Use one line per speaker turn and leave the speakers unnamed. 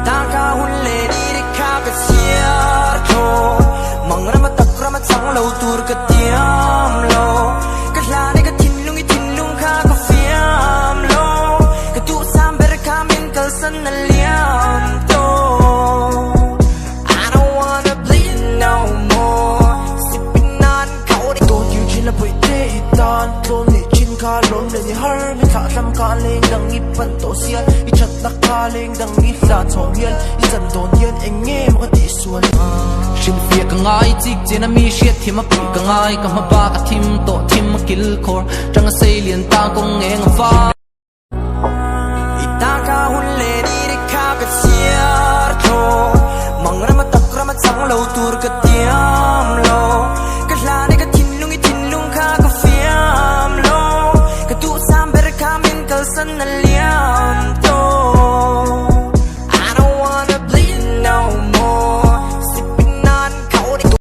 Tang kha hun leh ni te kha ka chhiar thlawt Mang rama tak rama chang lo tur ka tiam lo Ka hlan e ka thinlung i thinlung kha ka fiam lo Ka duhsam ber kha min kalsan a liam tawh I don't wanna bleed no more Sipping on codeine
Dawn tir thin a pawi te i tan Tlawm leh thin kha lawm leh ni har Mi thlah hlam kha leng dang i pan tawh sial I thatna kha leng dang i hlan chhawng hial I chan dawn hian eng nge maw ka tih sual
Hrilhfiah ka ngai chik chen a mi hriat thiam a puih ka ngai Ka hma bak a thim tawh thim a kil khawr Tang a sei lian ta kawng eng a var.